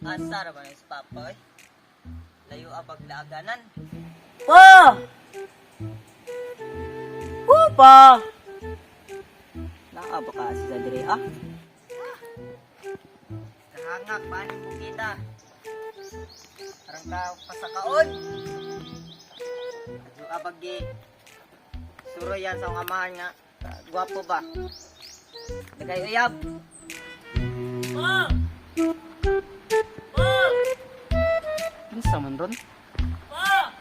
Asa ra ba ni si Papa eh? Layo ang paglaaganan. Pa! Pa! Naa ba ka si Sadre ah? Kahangak pa ni mo kita. Arang ka pasakaon. Adyo abag gi. Suroy yan sa akong amahan nga. Gwapo ba? Dagay uyab. Pa! Pa! Kinsa man ron? Pa!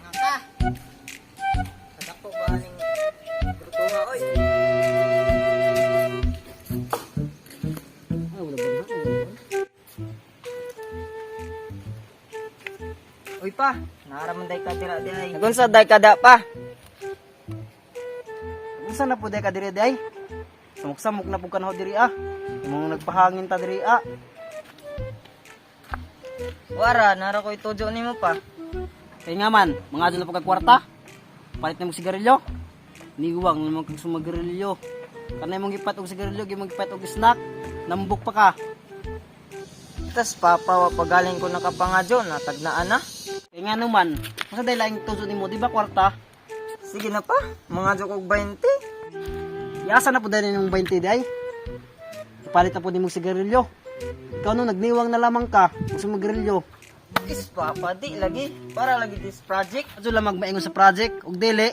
Nga ka. Kadako ba ning grutuha oy? Ay, wala ba na? Wala ba? Uy pa, naaraman day ka tira di ay. Nagunsa day kada pa? Unsa na po day ka diri day? Samok-samok na po ka na ho diri ah. Imong nagpahangin ta diri ah. Wara, nara ko itujo nimo pa. Kaya nga man, mga adyo na po kag kwarta. Palit na mong sigarilyo. Niwang naman kag sumagarilyo. Kanay mong gipat og sigarilyo, gimong gipat og snack. Nambok pa ka. Tas papa, wa pagaling ko nakapangadyo, natagnaan na. Kaya nga naman, masa day laing tuzo nimo, di ba kwarta? Sige na pa, mga kog 20. Yasa na po dahil nung 20 day. Ipalit na po nimo sigarilyo. Ikaw no, nagniwang na lamang ka, gusto magarilyo. Is papa, di lagi. Para lagi this project. Adyo lamang maingon sa project, ug dili.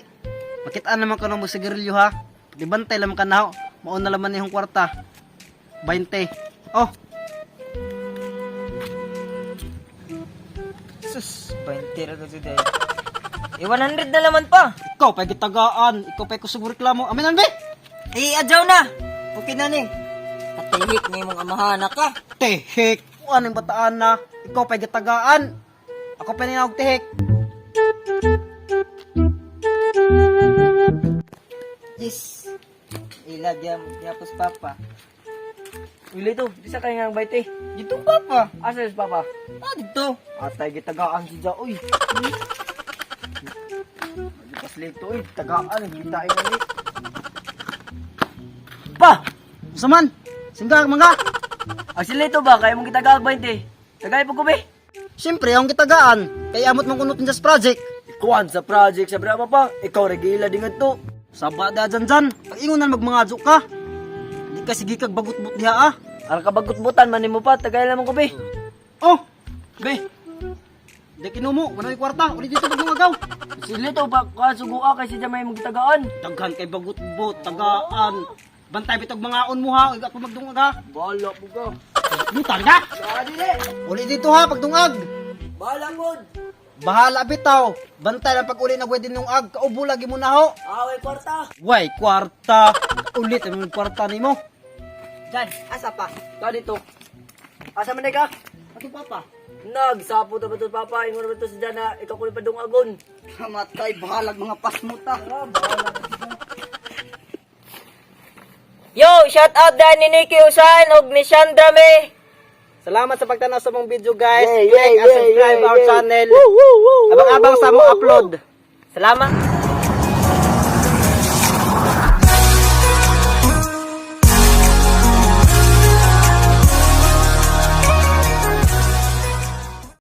Makitaan naman ka ng sigarilyo ha. Di bantay lamang ka na ho. Mauna laman niyong kwarta. 20. Oh, Sus, 20 ra gud day. Eh, 100 na laman pa. ikaw pa gitagaan, ikaw pa kusog reklamo. Amin be. Eh, adyaw na. Okay na ni. Katihik ni imong amahan ka. Tehek. Ano yung bataan na? Ikaw pa gitagaan. Ako pa ninawag tehek. Yes. Ilagyan yapos papa. Uli to, di sa kaya nga baite. Dito papa. Asa is papa? Ah, dito. Atay gitagaan si Ja, uy. Pas lito, uy, tagaan, gitain ni. Pa! Unsa man? Singga mga. Ang si Lito ba, kaya mong gitagaan baite? Tagay po ko be. Siyempre, akong gitagaan. Kay amot mong kunot sa project. Ikuan sa project sa brama pa, ikaw regila di ngadto. Saba da dyan dyan. Pag ingonan magmangadyo ka. Di ka sige kag bagot-bot diha ah. Ang kabagutbutan man nimo pa, tagay lamang ko be. Oh, Be, di kinumo. Wala yung kwarta. Uli dito pag si Lito ba kasugua kay si Ja may mong gitagaan. Daghan kay bagot-bot, tagaan. Bantay bitog mga on mo ha. Ug ako magdungag ha. Bahala po ka. Butan ka. Dili. Uli dito ha pagdungag. Bahala pod. Bahala bitaw. Bantay lang pag uli na pwede nung ag. Kaubo lagi mo na ho. Away kwarta. Way, kwarta. Ulit ang kwarta nimo. Jan, asa pa? Ka dito. Asa man ka? Ato papa. Nagsapo ta ba to papa? Ingon ba to si Jana, ikaw ko pa dungagon. Matay, bahalag mga pasmuta. Yo, shout out dahil ni Nikki Usan ug ni Chandra May. Salamat sa pagtanaw sa mong video guys. Yeah, Click yeah, and subscribe yeah, our yeah. channel. Abang-abang sa mong upload. Salamat.